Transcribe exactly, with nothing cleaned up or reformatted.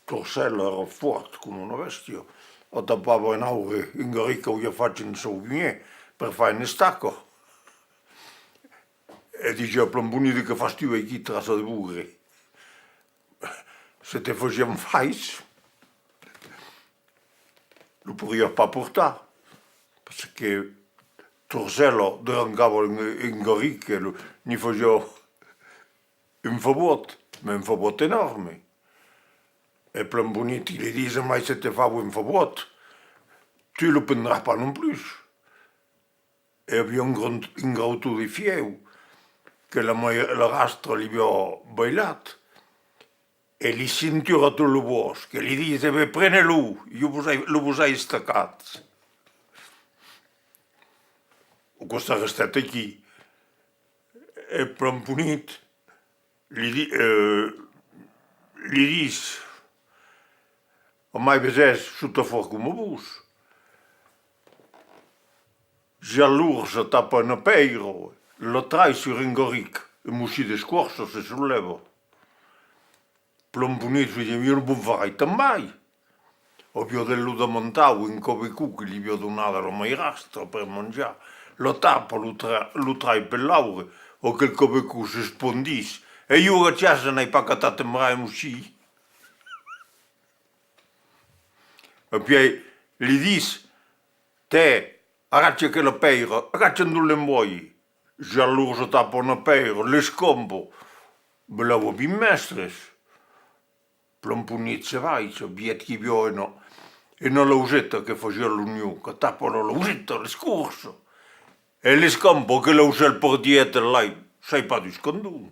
Torcèla èra fòrt coma una bèstia. Atapava un aure, un garric qu'aviá fach un sauvinièr per far una estaca. E disiá: «Plan bonit, que fas tu aquí, traça de bogre?» Se te fasián fais, lo podiás pas portar, parce que Torcèla derrancava un, un garric e lo, n'i fasiá un favòt, mas un favòt enòrme. E Plan Bonit li ditz: «Mai se te fau un favòt, tu lo prendràs pas non plus.» E aviá un, grand, un grauton de fièu que la mai-, la rastra li aviá bailat, e li cintura tot lo bòsc, e li ditz: «E ben, prene-lo, ieu vos ai, lo vos ai estacat.» Aquò s'arrestèt aquí. E Plan Bonit li di-, eh, li ditz: «Amai, vesètz, soi tan fòrt coma vos.» Jan l'ors atapa una pèira, la trai sus un garric, e Mossí d'Escòrça se solèva. Plan Bonit li ditz: «Ieu non vos farai tanben.» Aviá dins lo damantal un còbecon que li aviá donada la mairastra per manjar. L'atapa, lo tra-, lo trai per l'aure, aquel còbecon s'espandís. «E ieu, agachas, n'ai pas catat un bram, Mossí.» E puèi li ditz: «Tè, agacha aquela pèira, agacha un dol l'embòi.» Jan l'ors atapa una pèira, l'escampa, belèu a vint mètres. Plan Bonit se baixa, vièt qu'i aviá una, una lauseta que fasiá l'onion, qu'atapa la lauseta, l'escòrça, e l'escampa, aquel aucèl partièt enlai, sai pas dusc'andont.